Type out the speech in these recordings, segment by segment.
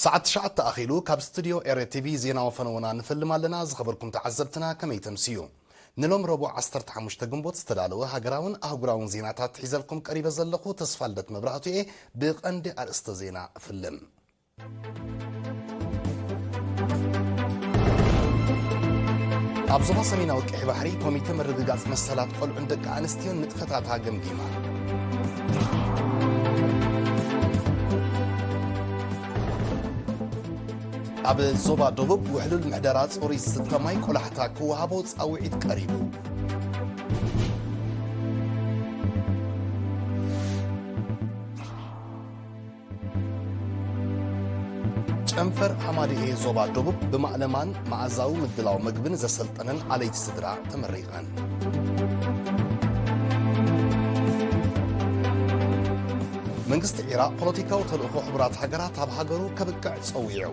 ሰዓት ትሽዓተ ኣኺሉ ካብ ስቱድዮ ኤረ ቲቪ ዜና ወፈነወና ንፈልም ኣለና። ዝኸበርኩም ተዓዘብትና ከመይ ተምስዩ? ንሎም ረቡዕ ዓሰርተ ሓሙሽተ ግንቦት ዝተዳለወ ሃገራውን ኣህጉራውን ዜናታት ሒዘልኩም ቀሪበ ዘለኹ ተስፋ ልደት መብራህቱ እየ። ብቐንዲ ኣርእስተ ዜና እፍልም። ኣብ ዞባ ሰሜናዊ ቀይሕ ባሕሪ ኮሚተ ምርግጋጽ መሰላት ቆልዑን ደቂ ኣንስትዮን ንጥፈታታ ገምጊማ። ኣብ ዞባ ደቡብ ውሕሉል ምሕደራ ጽሩይ ዝስተ ማይ ቆላሕታ ክወሃቦ ጻውዒት ቀሪቡ። ጨንፈር ሃማደኤ ዞባ ደቡብ ብማእለማን መኣዛዊ ምድላው መግብን ዘሰልጠነን ኣለይቲ ስድራ ተመሪቐን። መንግስቲ ዒራቕ ፖለቲካዊ ተልእኾ ሕቡራት ሃገራት ኣብ ሃገሩ ከብቅዕ ጸዊዑ።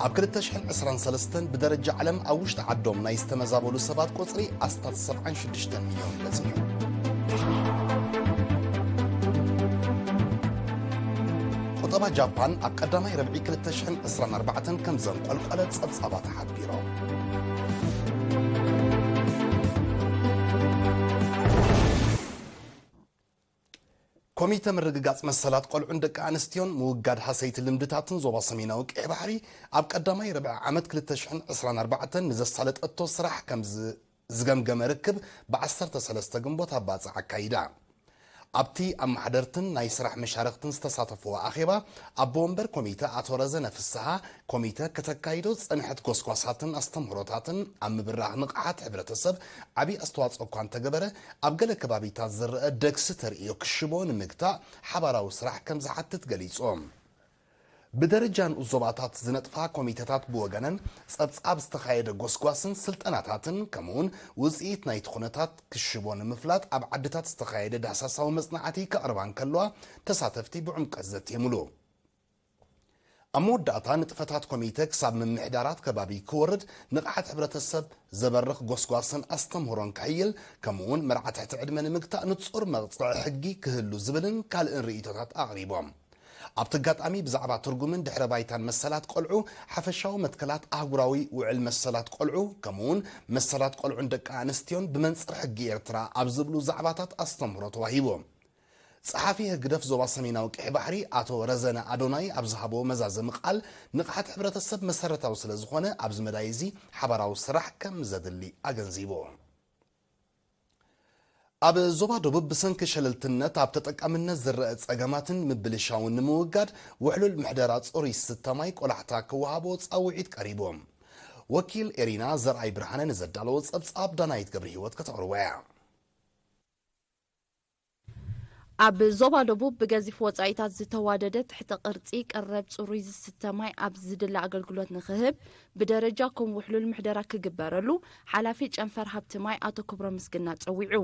ኣብ ክልተ ሽሕን ዕስራን ሰለስተን ብደረጃ ዓለም ኣብ ውሽጢ ዓዶም ናይ ዝተመዛበሉ ሰባት ቁጽሪ ኣስታት ሰብዓን ሽዱሽተን ሚልዮን በጺሑ። ቁጠባ ጃፓን ኣብ ቀዳማይ ረብዒ ክልተ ሽሕን ዕስራን ኣርባዕተን ከም ዘንቆልቆለ ጸብጻባት ሓቢሮም። ኮሚተ ምርግጋጽ መሰላት ቆልዑን ደቂ ኣንስትዮን ምውጋድ ሃሰይቲ ልምድታትን ዞባ ሰሜናዊ ቀይሕ ባሕሪ ኣብ ቀዳማይ ርብዒ ዓመት ክልተ ሽሕን ዕስራን ኣርባዕተን ንዘሳለጠቶ ስራሕ ከም ዝ-፣ ዝገምገመ ርክብ ብ ዓሰርተ ሰለስተ ግንቦት ኣብ ባጽዕ ኣካይዳ። ኣብቲ ኣመሓደርትን ናይ ስራሕ መሻርኽትን ዝተሳተፍዎ ኣኼባ፣ ኣቦ ወንበር ኮሚተ ኣቶ ረዘነ ፍስሃ፣ ኮሚተ ከተካይዶ ዝጸንሐት ጎስጓሳትን ኣስተምህሮታትን ኣብ ምብራኽ ንቕሓት ሕብረተሰብ ዓቢ ኣስተዋጽኦ እኳ እንተገበረ፣ ኣብ ገለ ከባቢታት ዝረአ ደግሲ ተርእዮ ክሽቦ ንምግታእ ሓባራዊ ስራሕ ከም ዝሓትት ገሊጾም። ብደረጃ ንኡስ ዞባታት ዝነጥፋ ኮሚተታት ብወገነን ጸብጻብ ዝተኻየደ ጎስጓስን ስልጠናታትን ከምኡውን ውጽኢት ናይቲ ኩነታት ክሽቦ ንምፍላጥ ኣብ ዓድታት ዝተኻየደ ዳህሳሳዊ መጽናዕቲ ከቕርባ እንከለዋ ተሳተፍቲ ብዕምቀት ዘትየምሉ። ኣብ መወዳእታ ንጥፈታት ኮሚተ ክሳብ ምምሕዳራት ከባቢ ክወርድ ንቕሓት ሕብረተሰብ ዘበርኽ ጎስጓስን ኣስተምህሮን ክሕይል ከምኡውን መርዓ ትሕቲ ዕድመ ንምግታእ ንጹር መቕጽዒ ሕጊ ክህሉ ዝብልን ካልእን ርእይቶታት ኣቕሪቦም። ኣብቲ ኣጋጣሚ ብዛዕባ ትርጉምን ድሕረ ባይታን መሰላት ቆልዑ፣ ሓፈሻዊ መትከላት ኣህጉራዊ ውዕል መሰላት ቆልዑ ከምኡውን መሰላት ቆልዑን ደቂ ኣንስትዮን ብመንጽር ሕጊ ኤርትራ ኣብ ዝብሉ ዛዕባታት ኣስተምህሮ ተዋሂቡ። ጸሓፊ ህግደፍ ዞባ ሰሜናዊ ቀይሕ ባሕሪ ኣቶ ረዘነ ኣዶናይ ኣብ ዝሃቦ መዛዘሚ ቃል፣ ንቕሓት ሕብረተሰብ መሰረታዊ ስለ ዝኾነ ኣብዚ መዳይ እዚ ሓባራዊ ስራሕ ከም ዘድሊ ኣገንዚቡ። ኣብ ዞባ ደቡብ ብሰንኪ ሸለልትነት ኣብ ተጠቃምነት ዝረአ ጸገማትን ምብልሻውን ንምውጋድ ውሕሉል ምሕደራ ጽሩይ ዝስተ ማይ ቆላሕታ ክወሃቦ ጻውዒት ቀሪቡ። ወኪል ኤሪና ዘርኣይ ብርሃነ ንዘዳለዎ ጸብጻብ ዳናይት ገብረ ህይወት ከተቕርቦ እያ። ኣብ ዞባ ደቡብ ብገዚፍ ወጻኢታት ዝተዋደደ ትሕተ ቅርጺ ቀረብ ጽሩይ ዝስተ ማይ ኣብ ዝድለ ኣገልግሎት ንኽህብ ብደረጃ ኮም ውሕሉል ምሕደራ ክግበረሉ ሓላፊ ጨንፈር ሃብቲ ማይ ኣቶ ክብሮም ምስግና ጸዊዑ።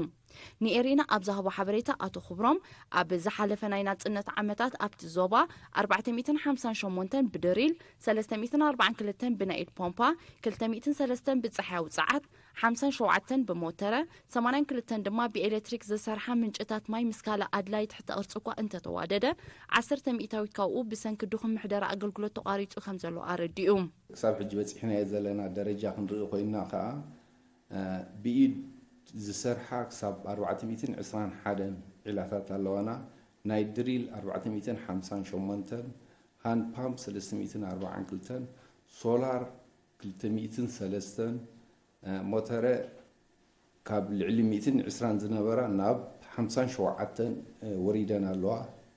ንኤሪና ኣብ ዝሃቦ ሓበሬታ ኣቶ ክብሮም ኣብ ዝሓለፈ ናይ ናጽነት ዓመታት ኣብቲ ዞባ ኣርባዕተ ሚእትን ሓምሳን ሸሞንተን ብድሪል፣ ሰለስተ ሚእትን ኣርባዓን ክልተን ብናይ ኢድ ፖምፓ፣ ክልተ ሚእትን ሰለስተን ብጸሓያዊ ጸዓት፣ ሓምሳን ሸውዓተን ብሞተረ፣ ሰማንያን ክልተን ድማ ብኤሌክትሪክ ዝሰርሓ ምንጭታት ማይ ምስ ካልእ ኣድላይ ትሕተ ቅርጺ እኳ እንተተዋደደ፣ ዓሰርተ ሚእታዊት ካብኡ ብሰንኪ ድኹም ምሕደራ ኣገልግሎት ተቋሪጹ ከም ዘሎ ኣረዲኡ። ክሳብ ሕጂ በጺሕናዮ ዘለና ደረጃ ክንርኢ ኮይንና ከኣ፣ እ፣ ብኢድ ዝሰርሓ ክሳብ ኣርባዕተ ሚእትን ዕስራን ሓደን ዒላታት ኣለዋና። ናይ ድሪል ኣርባዕተ ሚእትን ሓምሳን ሸሞንተን፣ ሃንድ ፓምፕ ሰለስተ ሚእትን ኣርባዓን ክልተን፣ ሶላር ክልተ ሚእትን ሰለስተን፣ እ፣ ሞተረ ካብ ልዕሊ ሚእትን ዕስራን ዝነበራ ናብ ሓምሳን ሸውዓተን፣ እ፣ ወሪደን ኣለዋ።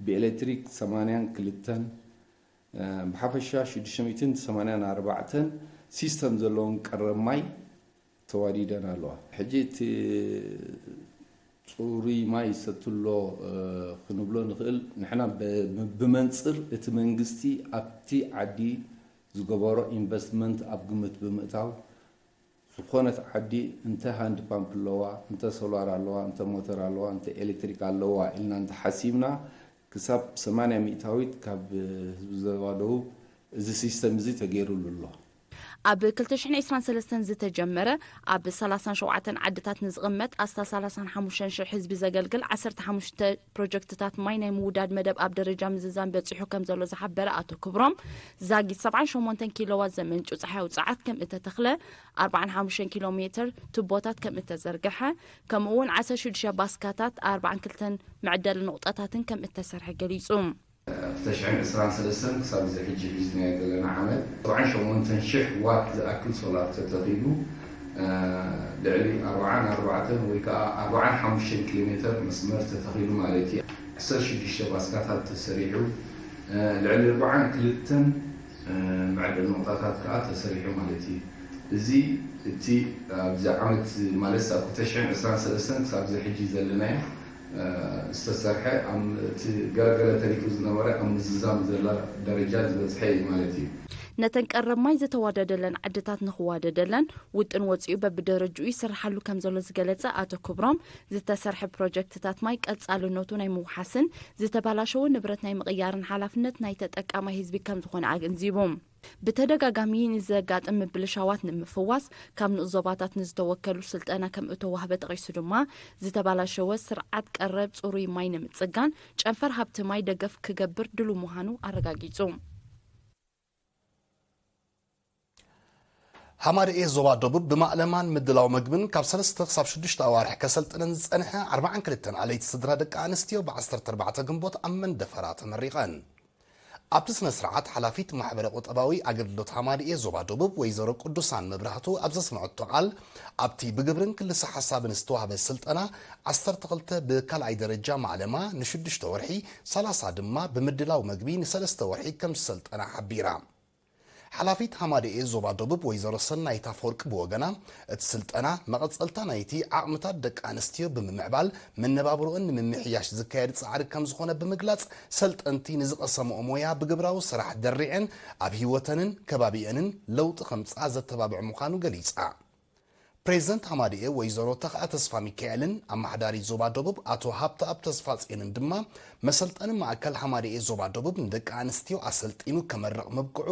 ብኤሌክትሪክ ሰማንያን ክልተን፣ እ፣ ብሓፈሻ ሽዱሽተ ሚእትን ሰማንያን ኣርባዕተን ሲስተም ዘለዎም ቀረብ ማይ ተዋዲደን ኣለዋ። ሕጂ እቲ ጽሩይ ማይ ይሰትሎ፣ እ፣ ክንብሎ ንኽእል፣ ንሕና ብ-፣ ብመንጽር እቲ መንግስቲ ኣብቲ ዓዲ ዝገበሮ ኢንቨስትመንት ኣብ ግምት ብምእታው፣ ዝኾነት ዓዲ እንተ ሃንድ ፓምፕ ኣለዋ፣ እንተ ሶላር ኣለዋ፣ እንተ ሞተር ኣለዋ፣ እንተ ኤሌክትሪክ ኣለዋ ኢልና እንተ ሓሲብና፣ ክሳብ ሰማንያ ሚእታዊት ካብ ህዝቢ ዞባ ደቡብ እዚ ሲስተም እዚ ተገይሩሉ ኣሎ። ኣብ ክልተ ሽሕን ዕስራን ሰለስተን ዝተጀመረ ኣብ ሰላሳን ሸውዓተን ዓድታት ንዝቕመጥ ኣስታት ሰላሳን ሓሙሽተን ሽሕ ህዝቢ ዘገልግል ዓሰርተ ሓሙሽተ ፕሮጀክትታት ማይ ናይ ምውዳድ መደብ ኣብ ደረጃ ምዝዛም በጺሑ ከም ዘሎ ዝሓበረ ኣቶ ክብሮም፣ ዛጊት ሰብዓን ሸሞንተን ኪሎዋት ዘመንጩ ጸሓያዊ ጸዓት ከም እተተኽለ፣ ኣርባዓን ሓሙሽተን ኪሎ ሜትር ቱቦታት ከም እተዘርግሐ፣ ከምኡ እውን ዓሰርተ ሽዱሽተ ባስካታት ኣርባዓን ክልተን መዕደሊ ነቑጣታትን ከም እተሰርሐ ገሊጹ። ክልተ ሽሕን ዕስራን ሰለስተን ክሳብ እዚ ሕጂ ሒዝናዮ ዘለና ዓመት፣ ኣርባዓን ሸሞንተን ሽሕ ዋት ዝኣክል ሶላር ተተኺሉ፣ እ፣ ልዕሊ ኣርባዓን ኣርባዕተን ወይ ከዓ ኣርባዓን ሓሙሽተን ኪሎ ሜትር መስመር ተተኺሉ ማለት እዩ። ዓሰርተ ሽዱሽተ ባስካታት ተሰሪሑ፣ እ፣ ልዕሊ ኣርባዓን ክልተን፣ እ፣ መዕደሊ ነቑጣታት ከዓ ተሰሪሑ ማለት እዩ። እዚ እቲ ኣብዚ ዓመት ማለት ኣብ ክልተ ሽሕን ዕስራን ሰለስተን ክሳብ እዚ ሕጂ ዘለናዮ ዝተሰርሐ፣ ኣብ እቲ ገለገለ ተሪፉ ዝነበረ ኣብ ምዝዛም ዘላ ደረጃ ዝበፅሐ እዩ ማለት እዩ። ነተን ቀረብ ማይ ዝተዋደደለን ዓድታት ንኽዋደደለን ውጥን ወፂኡ በብደረጅኡ ይስርሓሉ ከም ዘሎ ዝገለጸ ኣቶ ክብሮም፣ ዝተሰርሐ ፕሮጀክትታት ማይ ቀጻልነቱ ናይ ምውሓስን ዝተባላሸወ ንብረት ናይ ምቕያርን ሓላፍነት ናይ ተጠቃማይ ህዝቢ ከም ዝኾነ ኣገንዚቡ። ብተደጋጋሚ ንዘጋጥም ምብልሻዋት ንምፍዋስ ካብ ንኡስ ዞባታት ንዝተወከሉ ስልጠና ከም እተዋህበ ጠቒሱ ድማ፣ ዝተባላሸወ ስርዓት ቀረብ ጽሩይ ማይ ንምጽጋን ጨንፈር ሃብቲ ማይ ደገፍ ክገብር ድሉ ምዃኑ ኣረጋጊጹ። ሃማደኤ ዞባ ደቡብ ብማእለማን ምድላው መግብን ካብ ሰለስተ ክሳብ ሽዱሽተ ኣዋርሕ ከሰልጥነን ዝጸንሐ ኣርባዓን ክልተን ኣለይቲ ስድራ ደቂ ኣንስትዮ ብ ዓሰርተ ኣርባዕተ ግንቦት ኣብ መንደፈራ ተመሪቐን። ኣብቲ ስነ ስርዓት ሓላፊት ማሕበረ ቁጠባዊ ኣገልግሎት ሃማደኤ ዞባ ደቡብ ወይዘሮ ቅዱሳን መብራህቱ ኣብ ዘስምዐቶ ቃል፣ ኣብቲ ብግብርን ክልሰ ሓሳብን ዝተዋህበ ስልጠና ዓሰርተ ክልተ ብካልኣይ ደረጃ ማእለማ ንሽዱሽተ ወርሒ፣ ሰላሳ ድማ ብምድላው መግቢ ንሰለስተ ወርሒ ከም ዝሰልጠና ሓቢራ። ሓላፊት ሃማደኤ ዞባ ደቡብ ወይዘሮ ሰናይት ኣፈወርቂ ብወገና፣ እቲ ስልጠና መቐጸልታ ናይቲ ዓቕምታት ደቂ ኣንስትዮ ብምምዕባል መነባብሮአን ንምምሕያሽ ዝካየድ ጻዕሪ ከም ዝኾነ ብምግላጽ፣ ሰልጠንቲ ንዝቐሰምኦ ሞያ ብግብራዊ ስራሕ ደሪዐን ኣብ ህይወተንን ከባቢአንን ለውጢ ከምጽኣ ዘተባብዕ ምዃኑ ገሊጻ። ፕሬዝደንት ሃማደኤ ወይዘሮ ተኽኣ ተስፋ ሚካኤልን ኣመሓዳሪ ዞባ ደቡብ ኣቶ ሃብተኣብ ተስፋ ጽዮንን ድማ፣ መሰልጠኒ ማእከል ሃማደኤ ዞባ ደቡብ ንደቂ ኣንስትዮ ኣሰልጢኑ ከመርቕ ምብቅዑ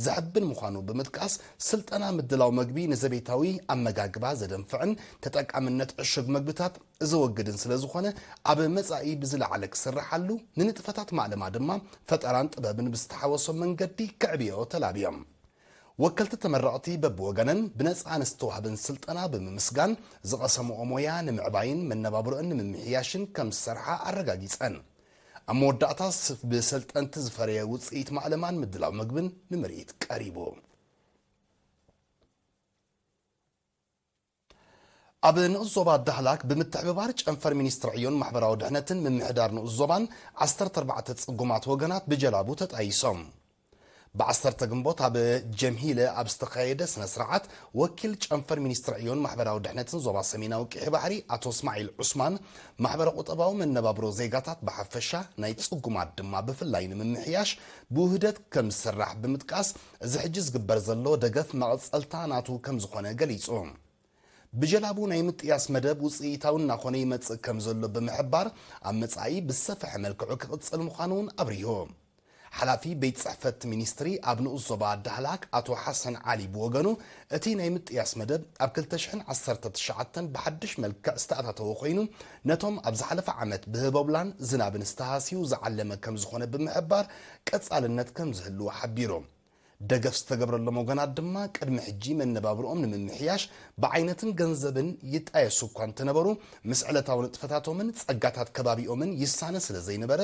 ዘሕብን ምዃኑ ብምጥቃስ፣ ስልጠና ምድላው መግቢ ንዘቤታዊ ኣመጋግባ ዘደንፍዕን ተጠቃምነት ዕሹግ መግብታት ዘወግድን ስለ ዝኾነ፣ ኣብ መጻኢ ብዝለዓለ ክስርሓሉ፣ ንንጥፈታት ማእለማ ድማ ፈጠራን ጥበብን ብዝተሓወሶ መንገዲ ከዕብዮ ተላብዮም። ወከልቲ ተመረቕቲ በብወገነን ብነጻ ንዝተዋህበን ስልጠና ብምምስጋን፣ ዝቐሰምኦ ሞያ ንምዕባይን መነባብሮአን ንምምሕያሽን ከም ዝሰርሓ ኣረጋጊጸን። ኣብ መወዳእታ፣ ስ-፣ ብሰልጠንቲ ዝፈረየ ውጽኢት ማእለማን ምድላው መግብን ንምርኢት ቀሪቡ። ኣብ ንኡስ ዞባ ዳህላክ ብምትሕብባር ጨንፈር ሚኒስትሪ ዕዮን ማሕበራዊ ድሕነትን ምምሕዳር ንኡስ ዞባን ዓሰርተ ኣርባዕተ ጽጉማት ወገናት ብጀላቡ ተጣይሶም። ብ ዓሰርተ ግንቦት ኣብ ጀምሂለ ኣብ ዝተኻየደ ስነ ስርዓት፣ ወኪል ጨንፈር ሚኒስትሪ ዕዮን ማሕበራዊ ድሕነትን ዞባ ሰሜናዊ ቀይሕ ባሕሪ ኣቶ እስማዒል ዑስማን፣ ማሕበረ ቁጠባዊ መነባብሮ ዜጋታት ብሓፈሻ፣ ናይ ጽጉማት ድማ ብፍላይ ንምምሕያሽ ብውህደት ከም ዝስራሕ ብምጥቃስ፣ እዚ ሕጂ ዝግበር ዘሎ ደገፍ መቐጸልታ ናቱ ከም ዝኾነ ገሊጹ። ብጀላቡ ናይ ምጥያስ መደብ ውጽኢታዊ እናኾነ ይመጽእ ከም ዘሎ ብምሕባር፣ ኣብ መጻኢ ብዝሰፍሐ መልክዑ ክቕጽል ምዃኑ እውን ኣብሪሁ። ሓላፊ ቤት ጽሕፈት ሚኒስትሪ ኣብ ንኡስ ዞባ ዳህላክ ኣቶ ሓሰን ዓሊ ብወገኑ፣ እቲ ናይ ምጥያስ መደብ ኣብ ክልተ ሽሕን ዓሰርተ ትሽዓተን ብሓድሽ መልክዕ ዝተኣታተወ ኮይኑ፣ ነቶም ኣብ ዝሓለፈ ዓመት ብህቦብላን ዝናብን ዝተሃስዩ ዝዓለመ ከም ዝኾነ ብምሕባር፣ ቀጻልነት ከም ዝህልዎ ሓቢሩ። ደገፍ ዝተገብረሎም ወገናት ድማ ቅድሚ ሕጂ መነባብርኦም ንምምሕያሽ ብዓይነትን ገንዘብን ይጣየሱ እኳ እንተነበሩ፣ ምስ ዕለታዊ ንጥፈታቶምን ጸጋታት ከባቢኦምን ይሳነ ስለ ዘይነበረ፣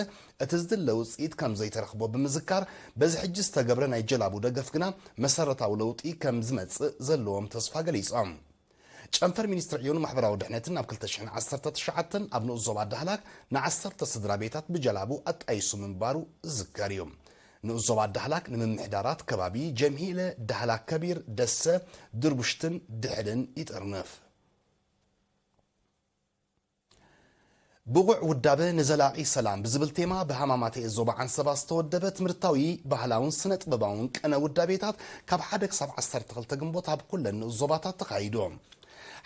እቲ ዝድለ ውጽኢት ከም ዘይተረኽቦ ብምዝካር፣ በዚ ሕጂ ዝተገብረ ናይ ጀላቡ ደገፍ ግና መሰረታዊ ለውጢ ከም ዝመጽእ ዘለዎም ተስፋ ገሊጾም። ጨንፈር ሚኒስትሪ ዕዮን ማሕበራዊ ድሕነትን ኣብ ክልተ ሽሕን ዓሰርተ ትሽዓተን ኣብ ንኡስ ዞባ ዳህላክ ንዓሰርተ ስድራ ቤታት ብጀላቡ ኣጣይሱ ምንባሩ ዝዝከር እዩ። ንኡስ ዞባ ዳህላክ ንምምሕዳራት ከባቢ ጀምሂለ፣ ዳህላክ ከቢር፣ ደሰ፣ ድርቡሽትን ድሕልን ይጥርንፍ። ብቑዕ ውዳበ ንዘላቒ ሰላም ብዝብል ቴማ ብሃማማተኤ ዞባ ዓንሰባ ዝተወደበ ትምህርታዊ፣ ባህላውን ስነ ጥበባውን ቅነ ውዳቤታት ካብ ሓደ ክሳብ ዓሰርተ ክልተ ግንቦት ኣብ ኩለን ንኡስ ዞባታት ተኻይዱ።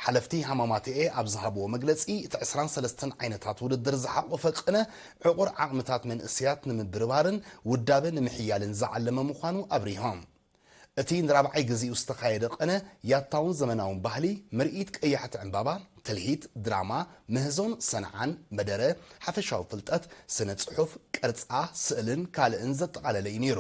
ሓለፍቲ ሃማማተኤ ኣብ ዝሃብዎ መግለጺ፣ እቲ ዕስራን ሰለስተን ዓይነታት ውድድር ዝሓቖፈ ቅነ፣ ዕቑር ዓቕምታት መንእሰያት ንምብርባርን ውዳበ ንምሕያልን ዝዓለመ ምዃኑ ኣብሪሆም። እቲ ንራብዓይ ግዜኡ ዝተኻየደ ቐነ ያታውን ዘመናውን ባህሊ፣ ምርኢት ቀያሕቲ ዕምባባ፣ ትልሂት፣ ድራማ፣ ምህዞን ሰንዓን፣ መደረ፣ ሓፈሻዊ ፍልጠት፣ ስነ ጽሑፍ፣ ቅርጻ፣ ስእልን ካልእን ዘጠቓለለ እዩ ነይሩ።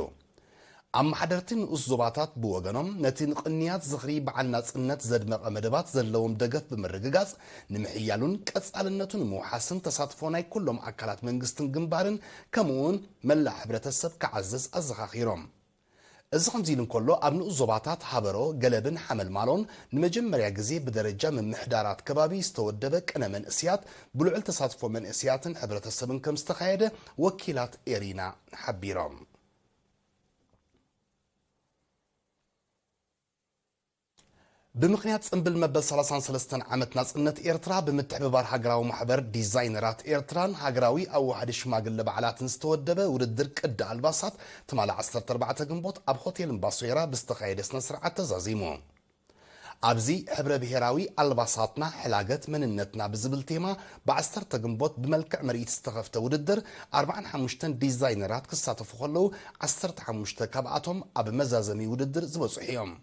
ኣመሓደርቲ ንኡስ ዞባታት ብወገኖም፣ ነቲ ንቕንያት ዝኽሪ በዓል ናጽነት ዘድመቐ መደባት ዘለዎም ደገፍ ብምርግጋጽ፣ ንምሕያሉን ቀጻልነቱ ንምውሓስን ተሳትፎ ናይ ኩሎም ኣካላት መንግስትን ግንባርን፣ ከምኡውን መላእ ሕብረተሰብ ክዓዝዝ ኣዘኻኺሮም። እዚ ከምዚ ኢሉ እንከሎ፣ ኣብ ንኡስ ዞባታት ሃበሮ፣ ገለብን ሓመልማሎን ንመጀመርያ ግዜ ብደረጃ ምምሕዳራት ከባቢ ዝተወደበ ቅነ መንእስያት፣ ብልዑል ተሳትፎ መንእስያትን ሕብረተሰብን ከም ዝተኻየደ ወኪላት ኤሪና ሓቢሮም። ብምኽንያት ጽምብል መበል ሰላሳን ሰለስተን ዓመት ናጽነት ኤርትራ፣ ብምትሕብባር ሃገራዊ ማሕበር ዲዛይነራት ኤርትራን ሃገራዊ ኣዋሃዲ ሽማግለ በዓላትን ዝተወደበ ውድድር ቅዲ ኣልባሳት፣ ትማሊ ዓሰርተ ኣርባዕተ ግንቦት ኣብ ሆቴል እምባሶይራ ብዝተኻየደ ስነ ስርዓት ተዛዚሙ። ኣብዚ ሕብረ ብሔራዊ ኣልባሳትና ሕላገት መንነትና ብዝብል ቴማ፣ ብ ዓሰርተ ግንቦት ብመልክዕ ምርኢት ዝተኸፍተ ውድድር፣ ኣርባዓን ሓሙሽተን ዲዛይነራት ክሳተፉ ከለዉ፣ ዓሰርተ ሓሙሽተ ካብኣቶም ኣብ መዛዘሚ ውድድር ዝበጽሑ እዮም።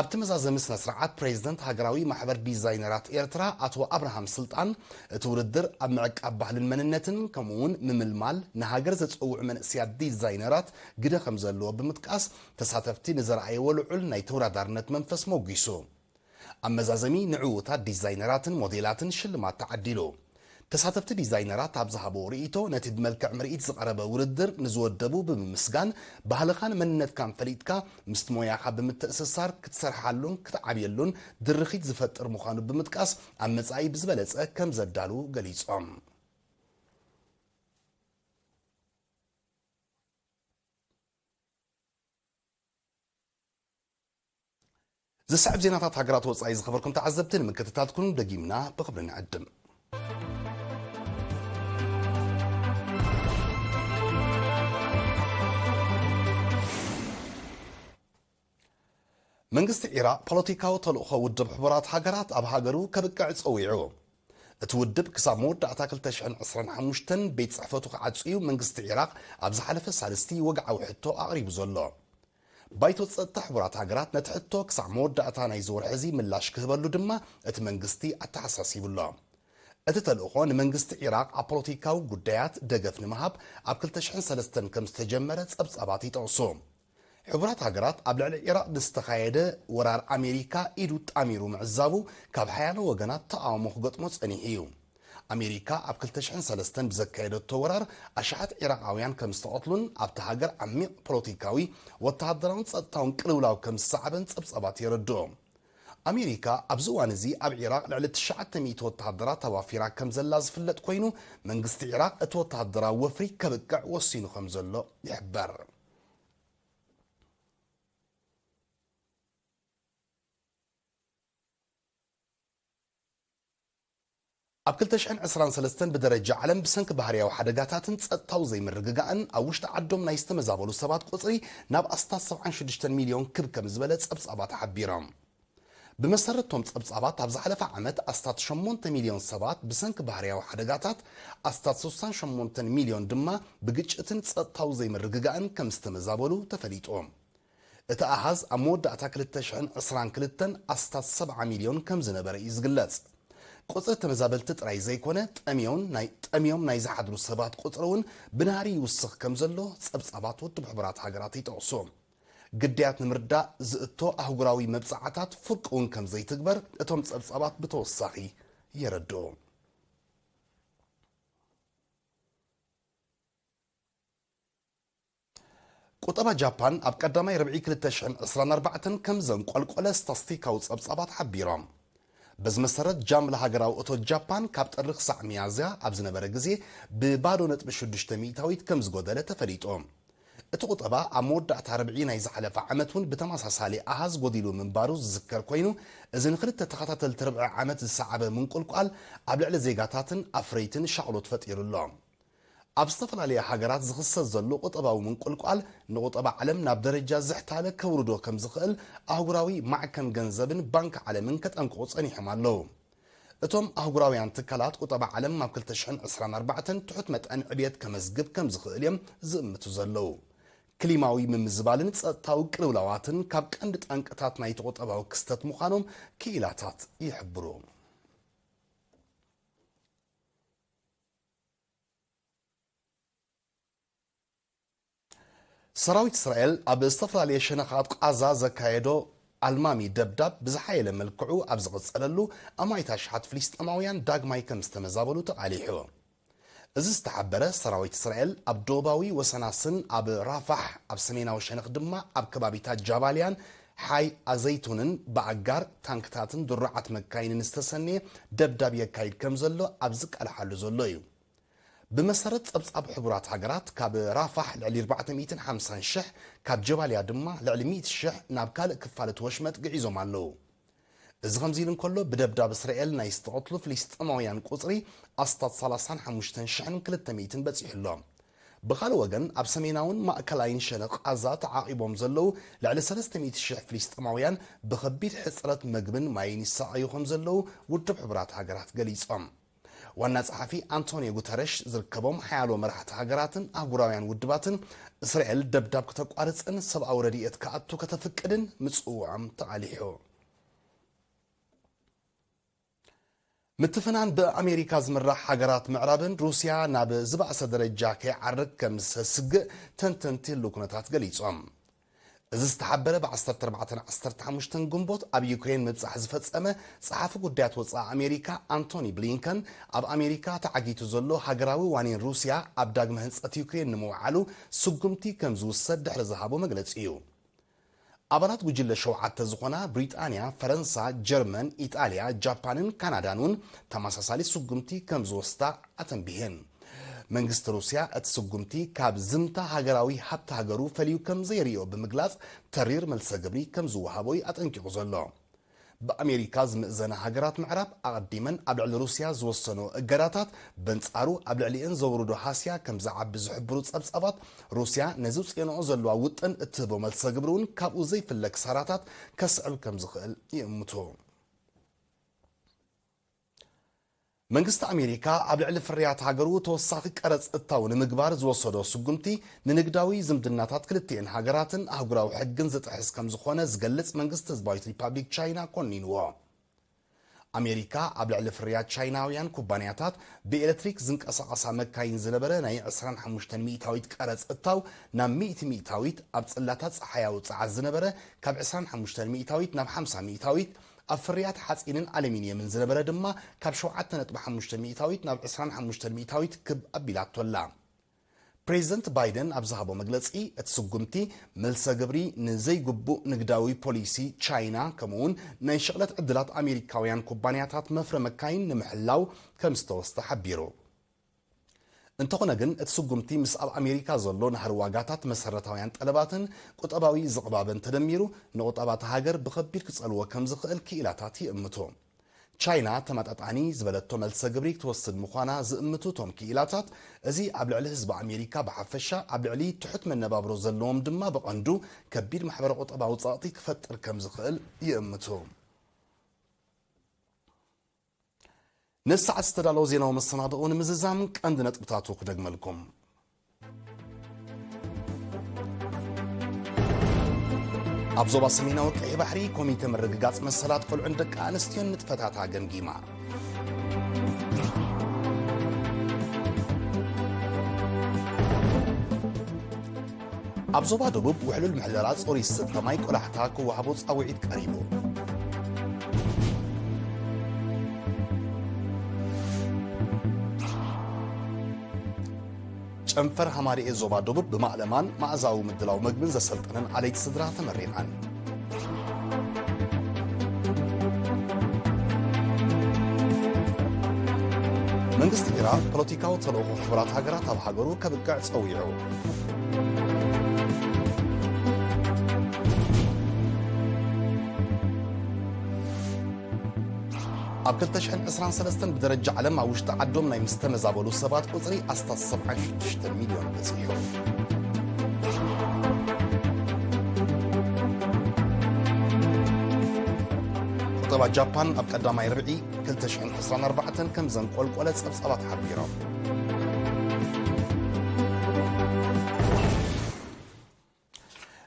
ኣብቲ መዛዘሚ ስነ ስርዓት፣ ፕሬዚደንት ሃገራዊ ማሕበር ዲዛይነራት ኤርትራ ኣቶ ኣብርሃም ስልጣን፣ እቲ ውድድር ኣብ ምዕቃብ ባህልን መንነትን፣ ከምኡ እውን ምምልማል ንሃገር ዘጸውዑ መንእስያት ዲዛይነራት ግደ ከም ዘለዎ ብምጥቃስ፣ ተሳተፍቲ ንዘርኣይዎ ልዑል ናይ ተወዳዳርነት መንፈስ ሞጒሱ። ኣብ መዛዘሚ ንዕዉታት ዲዛይነራትን ሞዴላትን ሽልማት ተዓዲሉ። ተሳተፍቲ ዲዛይነራት ኣብ ዝሃብዎ ርእይቶ፣ ነቲ ብመልክዕ ምርኢት ዝቐረበ ውድድር ንዝወደቡ ብምምስጋን፣ ባህልኻን መንነትካን ፈሊጥካ ምስቲ ሞያኻ ብምትእስሳር ክትሰርሓሉን ክትዓብየሉን ድርኺት ዝፈጥር ምዃኑ ብምጥቃስ፣ ኣብ መጻኢ ብዝበለጸ ከም ዘዳሉ ገሊጾም። ዝስዕብ ዜናታት ሃገራት ወጻኢ ዝኸበርኩም ተዓዘብቲ ንምክትታልኩም ደጊምና ብኽብሪ ንዕድም። መንግስቲ ዒራቕ ፖለቲካዊ ተልእኾ ውድብ ሕቡራት ሃገራት ኣብ ሃገሩ ከብቅዕ ጸዊዑ። እቲ ውድብ ክሳብ መወዳእታ ክልተ ሽሕን ዕስራን ሓሙሽተን ቤት ጽሕፈቱ ክዓጹ እዩ መንግስቲ ዒራቕ ኣብ ዝሓለፈ ሳልስቲ ወግዓዊ ሕቶ ኣቕሪቡ ዘሎ። ባይቶ ጸጥታ ሕቡራት ሃገራት ነቲ ሕቶ ክሳብ መወዳእታ ናይዚ ወርሒ እዚ ምላሽ ክህበሉ ድማ እቲ መንግስቲ ኣተሓሳሲቡ ኣሎ። እቲ ተልእኾ ንመንግስቲ ዒራቕ ኣብ ፖለቲካዊ ጉዳያት ደገፍ ንምሃብ ኣብ ክልተ ሽሕን ሰለስተን ከም ዝተጀመረ ጸብጻባት ይጠቕሱ። ሕቡራት ሃገራት ኣብ ልዕሊ ዒራቕ ንዝተኻየደ ወራር ኣሜሪካ ኢዱ ጣሚሩ ምዕዛቡ ካብ ሓያሎ ወገናት ተቓውሞ ክገጥሞ ጸኒሑ እዩ። ኣሜሪካ ኣብ ክልተ ሽሕን ሰለስተን ብዘካየደቶ ወራር ኣሽሓት ዒራቓውያን ከም ዝተቐትሉን ኣብታ ሃገር ዓሚቕ ፖለቲካዊ፣ ወተሃደራውን ጸጥታውን ቅልውላው ከም ዝሰዓበን ጸብጻባት የረድኦ። ኣሜሪካ ኣብዚ እዋን እዚ ኣብ ዒራቕ ልዕሊ ትሽዓተ ሚእቲ ወተሃደራት ኣዋፊራ ከም ዘላ ዝፍለጥ ኮይኑ፣ መንግስቲ ዒራቕ እቲ ወተሃደራዊ ወፍሪ ከብቅዕ ወሲኑ ከም ዘሎ ይሕበር። ኣብ ክልተ ሽሕን ዕስራን ሰለስተን ብደረጃ ዓለም ብሰንኪ ባህርያዊ ሓደጋታትን ጸጥታዊ ዘይምርግጋእን ኣብ ውሽጢ ዓዶም ናይ ዝተመዛበሉ ሰባት ቁጽሪ ናብ ኣስታት ሰብዓን ሽዱሽተን ሚልዮን ክብ ከም ዝበለ ጸብጻባት ሓቢሮም። ብመሰረት እቶም ጸብጻባት፣ ኣብ ዝሓለፈ ዓመት ኣስታት ሸሞንተ ሚልዮን ሰባት ብሰንኪ ባህርያዊ ሓደጋታት፣ ኣስታት ስሳን ሸሞንተን ሚልዮን ድማ ብግጭትን ጸጥታዊ ዘይምርግጋእን ከም ዝተመዛበሉ ተፈሊጡ። እቲ ኣሃዝ ኣብ መወዳእታ ክልተ ሽሕን ዕስራን ክልተን ኣስታት ሰብዓ ሚልዮን ከም ዝነበረ እዩ ዝግለጽ። ቁጽሪ ተመዛበልቲ ጥራይ ዘይኮነ፣ ጠምዮም ናይ፣ ጠምዮም ናይ ዝሓድሩ ሰባት ቁጽሪ እውን ብናህሪ ይውስኽ ከም ዘሎ ጸብጻባት ውድብ ሕቡራት ሃገራት ይጠቕሱ። ግዳያት ንምርዳእ ዝእቶ ኣህጉራዊ መብጽዓታት ፍርቂ እውን ከም ዘይትግበር እቶም ጸብጻባት ብተወሳኺ የረድኡ። ቁጠባ ጃፓን ኣብ ቀዳማይ ርብዒ ክልተ ሽሕን ዕስራን ኣርባዕተን ከም ዘንቆልቆለ ስታስቲካዊ ጸብጻባት ሓቢሮም። በዚ መሰረት፣ ጃምላ ሃገራዊ እቶት ጃፓን ካብ ጥሪ ክሳዕ ሚያዝያ ኣብ ዝነበረ ግዜ ብባዶ ነጥቢ ሽዱሽተ ሚእታዊት ከም ዝጎደለ ተፈሊጡ። እቲ ቁጠባ ኣብ መወዳእታ ርብዒ ናይ ዝሓለፈ ዓመት እውን ብተመሳሳሊ ኣሃዝ ጎዲሉ ምንባሩ ዝዝከር ኮይኑ፣ እዚ ንክልተ ተኸታተልቲ ርብዒ ዓመት ዝሰዓበ ምንቁልቋል ኣብ ልዕሊ ዜጋታትን ኣፍረይትን ሻቕሎት ፈጢሩ ኣሎ። ኣብ ዝተፈላለያ ሃገራት ዝኽሰት ዘሎ ቁጠባዊ ምንቁልቋል፣ ንቁጠባ ዓለም ናብ ደረጃ ዝሕታለ ከውርዶ ከም ዝኽእል ኣህጉራዊ ማዕከን ገንዘብን ባንክ ዓለምን ከጠንቅቑ ጸኒሖም ኣለዉ። እቶም ኣህጉራውያን ትካላት፣ ቁጠባ ዓለም ኣብ ክልተ ሽሕን ዕስራን ኣርባዕተን ትሑት መጠን ዕብየት ከመዝግብ ከም ዝኽእል እዮም ዝእምቱ ዘለዉ። ክሊማዊ ምምዝባልን ጸጥታዊ ቅልውላዋትን ካብ ቀንዲ ጠንቅታት ናይቲ ቁጠባዊ ክስተት ምዃኖም ክኢላታት ይሕብሩ። ሰራዊት እስራኤል ኣብ ዝተፈላለየ ሸነኻት ቃዛ ዘካየዶ ኣልማሚ ደብዳብ ብዝሓየለ መልክዑ ኣብ ዝቐጸለሉ፣ ኣማኢት ኣሽሓት ፍልስጤማውያን ዳግማይ ከም ዝተመዛበሉ ተቓሊሑ። እዚ ዝተሓበረ፣ ሰራዊት እስራኤል ኣብ ዶባዊ ወሰናስን ኣብ ራፋሕ፣ ኣብ ሰሜናዊ ሸነኽ ድማ ኣብ ከባቢታት ጃባልያን ሓይ ኣዘይቱንን ብኣጋር ታንክታትን ድሩዓት መካይንን ዝተሰነየ ደብዳብ የካይድ ከም ዘሎ ኣብ ዝቃልሓሉ ዘሎ እዩ። ብመሰረት ጸብጻብ ሕቡራት ሃገራት፣ ካብ ራፋሕ ልዕሊ ኣርባዕተ ሚእትን ሓምሳን ሽሕ፣ ካብ ጀባልያ ድማ ልዕሊ ሚእቲ ሽሕ ናብ ካልእ ክፋል እቲ ወሽመጥ ግዒዞም ኣለዉ። እዚ ከምዚ ኢሉ እንከሎ፣ ብደብዳብ እስራኤል ናይ ዝተቐትሉ ፍልስጤማውያን ቁጽሪ ኣስታት ሰላሳን ሓሙሽተን ሽሕን ክልተ ሚእትን በጺሑ ኣሎ። ብኻልእ ወገን፣ ኣብ ሰሜናውን ማእከላይን ሸነኽ ቃዛ ተዓቒቦም ዘለዉ ልዕሊ ሰለስተ ሚእቲ ሽሕ ፍልስጤማውያን ብኸቢድ ሕጽረት መግብን ማይን ይሰቓዩ ከም ዘለዉ ውድብ ሕቡራት ሃገራት ገሊጾም። ዋና ጸሓፊ ኣንቶኒዮ ጉተረሽ ዝርከቦም ሓያሎ መራሕቲ ሃገራትን ኣህጉራውያን ውድባትን፣ እስራኤል ደብዳብ ከተቋርጽን ሰብኣዊ ረድኤት ክኣቱ ከተፍቅድን ምጽውዖም ተቓሊሑ። ምትፍናን ብኣሜሪካ ዝምራሕ ሃገራት ምዕራብን ሩስያ ናብ ዝበኣሰ ደረጃ ከይዓርግ ከም ዘስግእ ተንተንቲ ህልው ኩነታት ገሊጾም። እዚ ዝተሓበረ፣ ብ ዓሰርተ ኣርባዕተን ዓሰርተ ሓሙሽተን ግንቦት ኣብ ዩክሬን ምብጻሕ ዝፈጸመ ጸሓፊ ጉዳያት ወጻኢ ኣሜሪካ ኣንቶኒ ብሊንከን፣ ኣብ ኣሜሪካ ተዓጊቱ ዘሎ ሃገራዊ ዋኒን ሩስያ ኣብ ዳግመ ህንጸት ዩክሬን ንምውዓሉ ስጉምቲ ከም ዝውሰድ ድሕሪ ዝሃቦ መግለጺ እዩ። ኣባላት ጉጅለ ሸውዓተ ዝኾና ብሪጣንያ፣ ፈረንሳ፣ ጀርመን፣ ኢጣልያ፣ ጃፓንን ካናዳን እውን ተመሳሳሊ ስጉምቲ ከም ዝወስዳ ኣተንቢሄን። መንግስቲ ሩስያ እቲ ስጉምቲ ካብ ዝምታ ሃገራዊ ሃብቲ ሃገሩ ፈልዩ ከም ዘይርእዮ ብምግላጽ፣ ተሪር መልሰ ግብሪ ከም ዝወሃቦ እዩ ኣጠንቂቑ ዘሎ። ብኣሜሪካ ዝምእዘና ሃገራት ምዕራብ ኣቐዲመን ኣብ ልዕሊ ሩስያ ዝወሰኖ እገዳታት በንጻሩ ኣብ ልዕሊአን ዘውርዶ ሃስያ ከም ዝዓቢ ዝሕብሩ ጸብጻባት፣ ሩስያ ነዚ ውጽኤንኦ ዘለዋ ውጥን እትህቦ መልሰ ግብሪ እውን ካብኡ ዘይፍለ ክሳራታት ከስዕብ ከም ዝኽእል ይእምቱ። መንግስቲ ኣሜሪካ ኣብ ልዕሊ ፍርያት ሃገሩ ተወሳኺ ቀረጽ እታው ንምግባር ዝወሰዶ ስጉምቲ፣ ንንግዳዊ ዝምድናታት ክልቲኤን ሃገራትን ኣህጉራዊ ሕግን ዝጥሕስ ከም ዝኾነ ዝገልጽ መንግስቲ ህዝባዊት ሪፓብሊክ ቻይና ኮኒንዎ። ኣሜሪካ ኣብ ልዕሊ ፍርያት ቻይናውያን ኩባንያታት ብኤሌክትሪክ ዝንቀሳቐሳ መካይን ዝነበረ ናይ ዕስራን ሓሙሽተን ሚእታዊት ቀረጽ እታው ናብ ሚእቲ ሚእታዊት፣ ኣብ ጽላታት ጸሓያዊ ጸዓት ዝነበረ ካብ ዕስራን ሓሙሽተን ሚእታዊት ናብ ሓምሳ ሚእታዊት፣ ኣብ ፍርያት ሓጺንን ኣሉሚንየምን ዝነበረ ድማ ካብ ሸውዓተ ነጥቢ ሓሙሽተ ሚእታዊት ናብ ዕስራን ሓሙሽተን ሚእታዊት ክብ ኣቢላቶ ኣላ። ፕሬዚደንት ባይደን ኣብ ዝሃቦ መግለጺ፣ እቲ ስጉምቲ መልሰ ግብሪ ንዘይግቡእ ንግዳዊ ፖሊሲ ቻይና፣ ከምኡውን ናይ ሽቕለት ዕድላት ኣሜሪካውያን ኩባንያታት መፍረ መካይን ንምሕላው ከም ዝተወስደ ሓቢሩ። እንተኾነ ግን፣ እቲ ስጉምቲ ምስ ኣብ ኣሜሪካ ዘሎ ናህሪ ዋጋታት መሰረታውያን ጠለባትን ቁጠባዊ ዝቕባበን ተደሚሩ፣ ንቁጠባ እታ ሃገር ብኸቢድ ክጸልዎ ከም ዝኽእል ክኢላታት ይእምቱ። ቻይና ተመጣጣኒ ዝበለቶ መልሰ ግብሪ ክትወስድ ምዃና ዝእምቱ እቶም ክኢላታት፣ እዚ ኣብ ልዕሊ ህዝቢ ኣሜሪካ ብሓፈሻ፣ ኣብ ልዕሊ ትሑት መነባብሮ ዘለዎም ድማ ብቐንዱ ከቢድ ማሕበረ ቁጠባዊ ጸቕጢ ክፈጥር ከም ዝኽእል ይእምቱ። ንሰዓት ዝተዳለወ ዜናዊ መሰናድኦ ንምዝዛም ቀንዲ ነጥብታቱ ክደግመልኩም። ኣብ ዞባ ሰሜናዊ ቀይሕ ባሕሪ ኮሚተ ምርግጋጽ መሰላት ቆልዑን ደቂ ኣንስትዮን ንጥፈታታ ገምጊማ። ኣብ ዞባ ደቡብ ውሕሉል ምሕደራ ጽሩይ ዝስተ ማይ ቆላሕታ ክወሃቦ ጻውዒት ቀሪቡ። ጨንፈር ሃማደኤ ዞባ ደቡብ ብማእለማን መኣዛዊ ምድላው መግብን ዘሰልጠነን ኣለይቲ ስድራ ተመሪቐን። መንግስቲ ኢራን ፖለቲካዊ ተልእኾ ሕቡራት ሃገራት ኣብ ሃገሩ ከብቅዕ ጸዊዑ። ኣብ ክልተ ሽሕን ዕስራን ሰለስተን ብደረጃ ዓለም ኣብ ውሽጢ ዓዶም ናይ ምስተመዛበሉ ሰባት ቁጽሪ ኣስታት ሰብዓን ሽዱሽተ ሚልዮን በጺሑ። ቁጠባ ጃፓን ኣብ ቀዳማይ ርብዒ ክልተ ሽሕን ዕስራን ኣርባዕተን ከም ዘንቆልቆለ ጸብጻባት ሓቢሮም።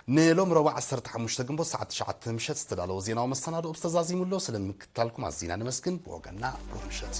ንሎም ረቡዕ ዓሰርተ ሓሙሽተ ግንቦት ሰዓት ትሽዓተ ምሸት ዝተዳለወ ዜናዊ መሰናዶ ብዝተዛዚሙ ኣሎ። ስለምክትታልኩም ኣዚና ነመስግን። ብወገና ቡሩኽ ምሸት።